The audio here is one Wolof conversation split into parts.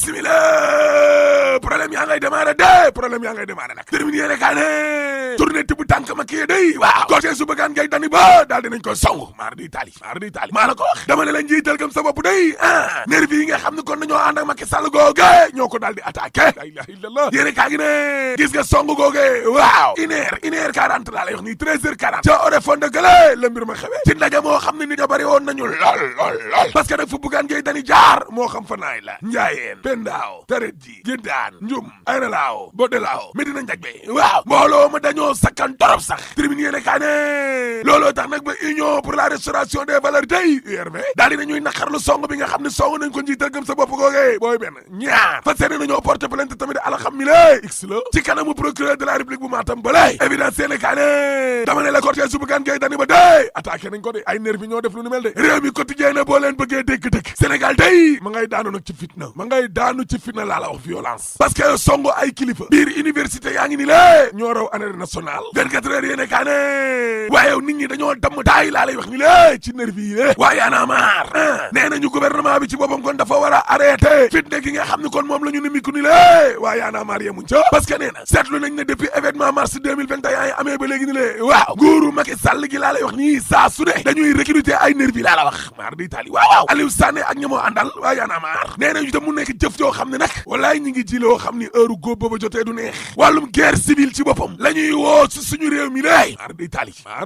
bismillah problème yaa ngay démarré nag terminé rek ne tournée bu tànk Macky day waaw côté su bëggaan ngay dani ba daal dinañ ko song maar di tali maa la ko wax dama ne la njiital gëm sa bopp day nervi yi nga xam ne kon nañoo ànd ak Macky Sall googe ñoo ko daal di attaqué la ilaha illallah yéene kaa gi ne gis nga song googe waaw une heure 40 laa lay wax nii 13h40 ca Oréfondé de Gale la mbir ma xewee ci ndaje moo xam ne nit ña bëri woon nañu lool parce que nag fu bëggaan ngay dani jaar moo xam fa naay la njaayeen pendaaw taret ji géddaan njum ayna laaw bodde laaw medina njaj be waaw mbooloo ma dañoo sakkan torop sax tribune yéene kaa ne looloo tax nag ba union pour la restauration des valeurs day URV daal di nañuy naqarlu song bi nga xam ne song nañ ko njiital gëm sa bopp googee booy benn ñaar fa seene nañoo porter plainte tamit alhamdulilah x la ci kanamu procureur de la république bu Matam balay évidence yéene kaa ne dama ne la cortège su bëggaan ngay dani ba day attaqué nañ ko de ay nervi ñoo def lu ni mel de réew mi quotidien ne boo leen bëggee dégg-dëgg Sénégal day ma ngay daanu nag ci fitna laa la wax violence parce que songo ay kilifa biir université yaa ngi ni lée ñoo raw année nationale 24 heures yéene kaa ne waaye nit ñi dañoo damm daay laa lay wax ni lée ci nervi yi lée waaye yaana maar nee nañu gouvernement bi ci boppam kon dafa war a arrêté fitna gi nga xam ne kon moom la ñu nimiku ni lée waaye yaana maar yemuñ ca parce que nee na seetlu nañ ne depuis événement mars 2021 yi amee ba léegi ni lée waaw nguuru Macky Sall gi laa lay wax nii saa su ne dañuy recruter ay nervi laa la wax maar di tali waaw Aliou Sané ak ñamoo àndal waaye yaana maar nee nañu tam mu nekk jëf joo xam ne nag walaay ñi ngi ji loo xam ni heure góob booba jotee du neex wàllum guerre civile ci boppam la ñuy woo ci suñu réew mi lay maar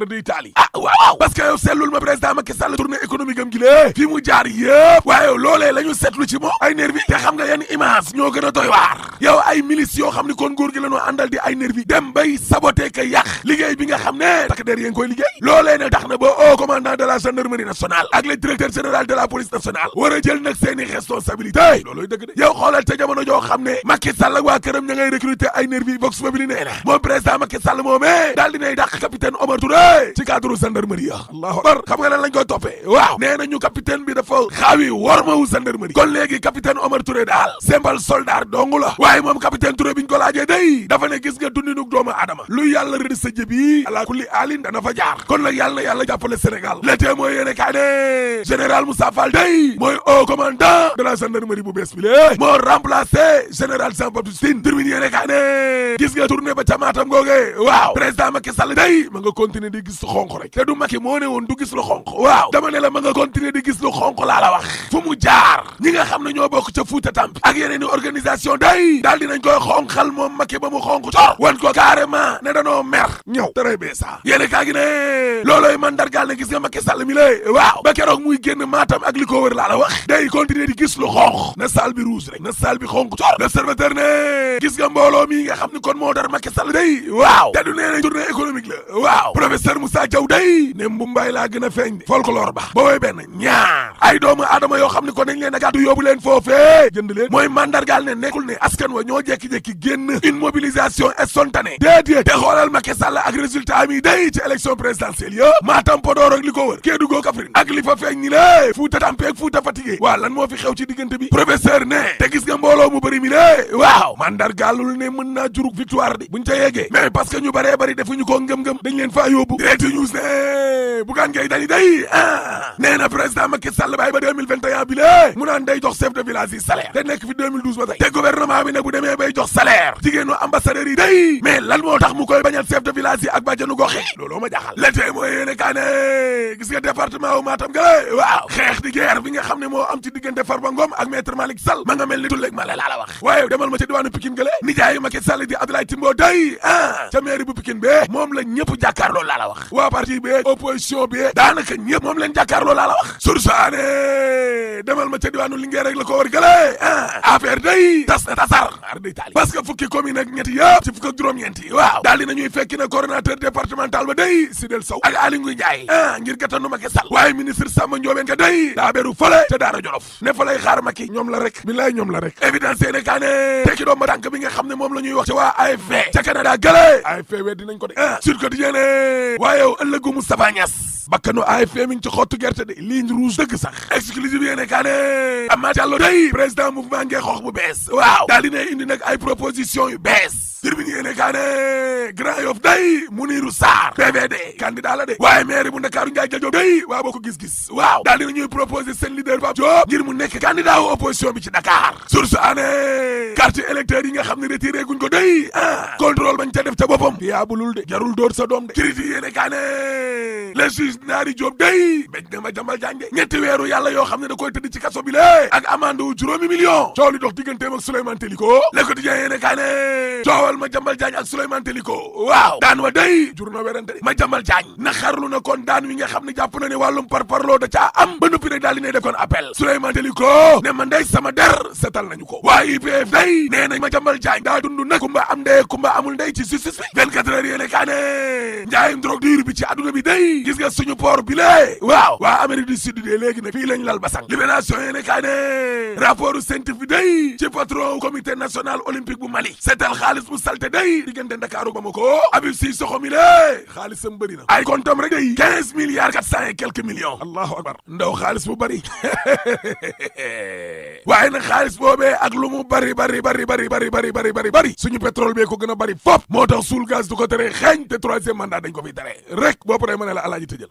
di tali waaw parce que yow seetlul ma président Macky Sall tournée économique am gi lée fi mu jaar yëpp waaye loolee la ñu seetlu ci moom ay nervi te xam nga yenn image ñoo gën a doy waar yow ay milice yoo xam ni kon góor gi la ñu àndal di ay nervi dem bay saboté ka yàq liggéey bi nga xam ne takk der yéen koy liggéey loolee ne tax na ba au commandant de la gendarmerie nationale ak le directeur général de la police nationale war a jël nag seeni responsabilité looloy dëgg de yow xoolal te jamono joo xam ne Macky Sall ak waa këram ña ngay recruter ay nervi vox populi nee na moom président Macky Sall moomee daal dinay dàq capitaine Omar Touré ci cadre gendarmerie ya allahu akbar xam nga lan lañ koy toppee waaw nee nañu capitaine bi dafa xaawi wormawu gendarmerie kon léegi capitaine Omar Touré daal simple soldat dong la waaye moom capitaine Touré biñ ko laajee day dafa ne gis nga dundinuk doomu aadama lu yàlla rëdd sa jëbi ala kulli alin dana fa jaar kon nag yàlla na yàlla jàppale Sénégal le témoin yéene kaa ne général Moussa Fall day mooy haut commandant de la gendarmerie bu bees bi lée moo remplacé général Jean-Baptiste Tine termine yéene kaa ne gis nga tournée ba ca Matam googe waaw président Macky Sall day ma nga continuer di gis lu xonq rek te du Macky moo ne woon du gis lu xonq waaw dama ne la ma nga continuer di gis lu xonq laa la wax fu mu jaar ñi nga xam ne ñoo bokk ca Fouta Tampi ak yeneen i organisation day daal dinañ koy xonqal moom Macky ba mu xonq cor wan ko carrément ne danoo mer ñëw très bien ça yéene kaa gi ne looloy mandargaal ne gis nga Macky Sall mi lay waaw ba keroog muy génn Matam ak li ko wër laa la wax day continuer di gis lu xonq na salle bi rouge rek na salle bi xonq cor l'observateur ne gis nga mbooloo mi nga xam ne kon moo dar Macky Sall day waaw te du nee na tournée économique la waaw professeur Moussa Diaw day ne mbumbaay laa gën a feeñ de folklore ba booy benn ñaar ay doomu aadama yoo xam ne kon nañ leen a gàddu yóbbu leen foofee jënd leen mooy mandargaal ne nekkul ne askan wa ñoo jekki-jekki génn une mobilisation spontanée déedéet te xoolal Macky Sall ak résultat mi day ci élection présidentielle yo Matam Podor ak li ko wër Kédougou Kaffrine ak li fa feeñ ñi lée Fouta Tampi ak Fouta Fatigué waaw lan moo fi xew ci diggante bi professeur ne te gis nga mbooloo mu bëri mi lée waaw mandargaalul ne mën naa jurug victoire di buñ ca yeggee mais parce que ñu bëree bëri defuñu ko ngëm-ngëm dañ leen faa yóbbu direct news ne Bougane Gueye Dany day nee na président Macky Sall bàyyi ba 2021 bi lée mu naan day jox chef de village yi salaire te nekk fi 2012 ba tey te gouvernement bi ne bu demee bay jox salaire jigéenu ambassadeurs yi day mais lan moo tax mu koy bañal chef de village yi ak bàjjenu gox yi looloo ma jaaxal l'été mooy yéene kaa ne gis nga département wu Matam gale waaw xeex di guerre bi nga xam ne moo am ci diggante Farba Ngom ak maître Malick Sall ma nga mel ni tulleeg ma la laa la wax waaye demal ma ca diwaanu Pikine gale nijaayu Macky Sall di Abdoulaye Timbo day ca mairie bu Pikine bee moom la ñëpp jàkkaarloo laa la wax waa parti bi opposition bi daanaka ñëpp moom leen jàkkaarloo laa la wax sursaane demal ma ca diwaanu Linguère rek la ko war gale affaire day tas na tasar ar day taali parce que fukki commune ak ñetti yëpp ci fukk ak juróom-ñeenti waaw daal di nañuy fekki na coordonnateur départemental ba day Sidel Sow ak Aly Ngouille Ndiaye ngir gàttandu Macky Sall waaye ministre Samba Ndiobène ka day daa beru fële ca Daara Jolof ne fa lay xaar Macky ñoom la rek bilaay ñoom la rek évidence yéene kaa ne tekki doom ba tànk bi nga xam ne moom la ñuy wax ca waa AFP ca Canada gale AFP weddi nañ ko de Sud Quotidien ne waaye yow ëllëgu Moustapha Niasse bakkanu AFP mi ngi ci xottu gerte de ligne rouge dëgg sax exclusive yéene kaa ne Amath Diallo day président mouvement ngee xoox bu bees waaw daal di ne indi nag ay proposition yu bees Tribune yéene kaa ne Grand Yoff day Mounirou Sarr PVD candidat la de waaye maire bu Ndakaaru Ndiaye Dia Diop day waa boo ko gis-gis waaw daal dina ñuy proposer seen leader Pape Diop ngir mu nekk candidat wu opposition bi ci Dakar source année carte électeur yi nga xam ne retiré guñ ko day contrôle bañ ca def ca boppam yaabulul de jarul dóor sa doom de critique yéene kaa ne le juge Ndari Diop day béj na ma jambal jànge ñetti weeru yàlla yoo xam ne da koy tëdd ci kaso bi lé ak amande wu juróomi million coow li dox digganteem ak Souleymane Teliko Le Quotidien yéene kaa ne coowal ma jambal jaañ ak Souleymane Teliko waaw daan wa day jur na werante de ma jambal jaañ na xarlu na kon daan wi nga xam ne jàpp na ne wàllum parparloo da caa am ba noppi rek daal di ne dekoon appel Souleymane Teliko ne man day sama der setal nañu ko waa IPF day nee na ma jambal jaañ daa dund nag kumba am ndey kumba amul ndey ci justice bi 24 heures yéene kaa ne njaayum drogue dure bi ci adduna bi day gis nga suñu port bi lée waaw waa Amérique du Sud de léegi nag fii lañ lal basang libération yéene kaa ne rapport scientifique day ci patron comité national olympique bu Mali seetal xaalis bu salte day diggante Ndakaaru Bamako Habib Sy soxo mi lée xaalisam bëri na ay comptam rek day 15 milliards 400 et quelques millions allahu akbar ndaw xaalis bu bëri waaye nag xaalis boobee ak lu mu bëri suñu pétrole bee ko gën a bëri fop moo tax suul gaz du ko tere xeeñ te troisième mandat dañ ko fi tere rek boo paree ma ne la alaaji tëjal